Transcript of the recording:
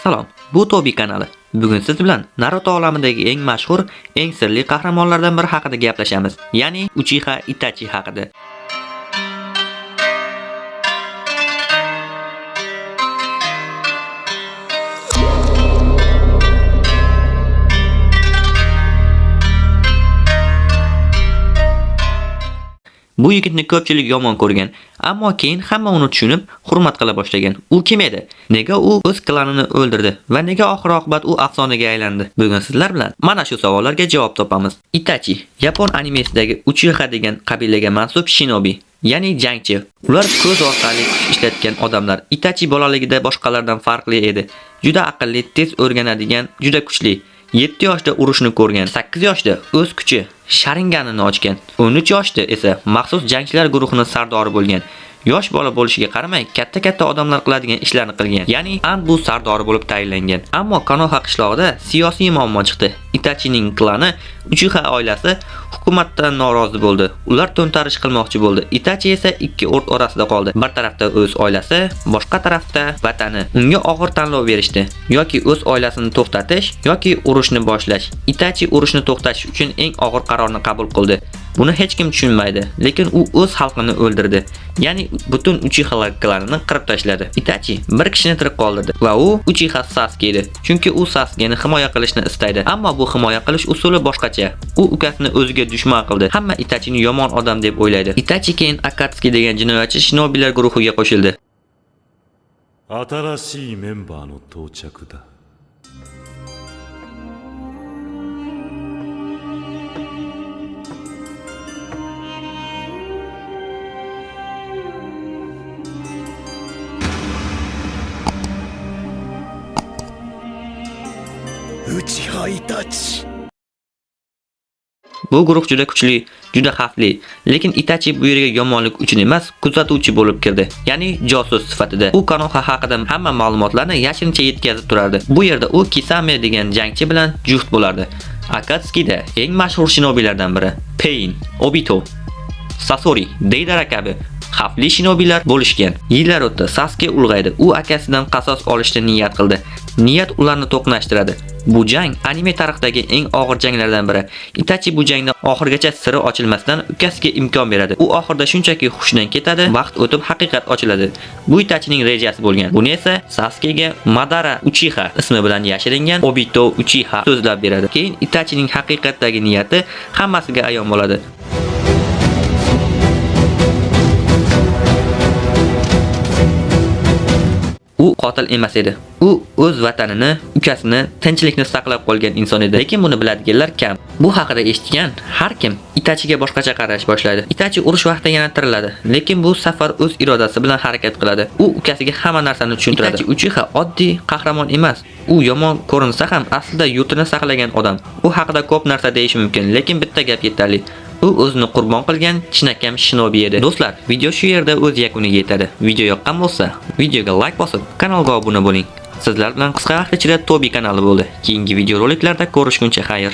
Salom, bu Tobi kanali. Bugun siz bilan Naruto olamidagi eng mashhur, eng sirli qahramonlardan biri haqida gaplashamiz. Ya'ni Uchiha Itachi haqida. Bu yigitni ko'pchilik yomon ko'rgan, ammo keyin hamma uni tushunib, hurmat qila boshlagan. U kim edi? Nega u o'z klanini o'ldirdi va nega oxir-oqibat u afsonaga aylandi? Bugun sizlar bilan mana shu savollarga javob topamiz. Itachi, yapon animesidagi Uchiha degan qabilaga mansub shinobi, ya'ni jangchi. Ular ko'z orqali kuch ishlatgan odamlar. Itachi bolaligida boshqalardan farqli edi. Juda aqlli, tez o'rganadigan, juda kuchli. 7 yoshda urushni ko'rgan, 8 yoshda o'z kuchi Sharinganini ochgan. 13 yoshda esa maxsus jangchilar guruhining sardori bo'lgan. Yosh bola bo'lishiga qaramay, katta-katta odamlar qiladigan ishlarni qilgan. Ya'ni Anbu sardori bo'lib tayinlangan. Ammo Konoha qishlog'ida siyosiy muammo chiqdi. Itachining klani Uchiha oilasi hukumatdan norozi bo'ldi. Ular to'ntarish qilmoqchi bo'ldi. Itachi esa ikki o't orasida qoldi. Bir tarafda o'z oilasi, boshqa tarafda vatani. Unga og'ir tanlov berishdi. Yoki o'z oilasini to'xtatish, yoki urushni boshlash. Itachi urushni to'xtatish uchun eng og'ir qarorni qabul qildi. Buni hech kim tushunmaydi, lekin u o'z xalqini o'ldirdi. Ya'ni butun Uchihalar klanini qirib tashladi. Itachi bir kishini tirik qoldirdi va u Uchiha Sasuke edi. Chunki u Sasukeni himoya qilishni istaydi. Ammo bu himoya qilish usuli boshqacha. U ukasini o'ziga dushman qildi. Hamma Itachini yomon odam deb o'ylaydi. Itachi keyin Akatsuki degan jinoyatchi shinobilar guruhiga qo'shildi. 新しいメンバーの到着だ。内ハイタチ。 Bu guruh juda kuchli, juda xavfli. Lekin Itachi bu yerga yomonlik uchun emas, kuzatuvchi bo'lib kirdi. Ya'ni josus sifatida. U Konoha haqida hamma ma'lumotlarni yashirincha yetkazib turardi. Bu yerda u Kisame degan jangchi bilan juft bo'lardi. Akatsuki'da eng mashhur shinobilardan biri Pain, Obito, Sasori, Deidara kabi xavfli shinobilar bo'lishgan. Yillar o'tdi, Sasuke ulg'aydi. U akasidan qasos olishni niyat qildi. Niyat ularni to'qnashtiradi. Bu jang anime tarixidagi eng og'ir janglardan biri. Itachi bu jangda oxirigacha siri ochilmasdan ukasiga imkon beradi. U oxirida shunchaki hushidan ketadi, vaqt o'tib haqiqat ochiladi. Bu Itachining rejasi bo'lgan. Buni esa Sasukega Madara Uchiha ismi bilan yashiringan Obito Uchiha so'zlab beradi. Keyin Itachining haqiqatdagi niyati hammasiga ayon bo'ladi. U qotil emas edi. U o'z vatanini, ukasini, tinchlikni saqlab qolgan inson edi. Lekin buni biladiganlar kam. Bu haqida eshitgan har kim Itachiga boshqacha qarash boshlaydi. Itachi urush vaqtida yana tiriladi, lekin bu safar o'z irodasi bilan harakat qiladi. U ukasiga hamma narsani tushuntiradi. Itachi Uchiha oddiy qahramon emas. U yomon ko'rinsa ham aslida yurtini saqlagan odam. U haqida ko'p narsa deyish mumkin, lekin bitta gap yetarli. U o'zini qurbon qilgan chinakam shinobi edi. Do'stlar, video shu yerda o'z yakuniga yetadi. Video yoqqan bo'lsa, videoga like bosib, kanalga obuna bo'ling. Sizlar bilan qisqa vaqt ichida Tobi kanali bo'ldi. Keyingi videoroliklarda ko'rishguncha xayr.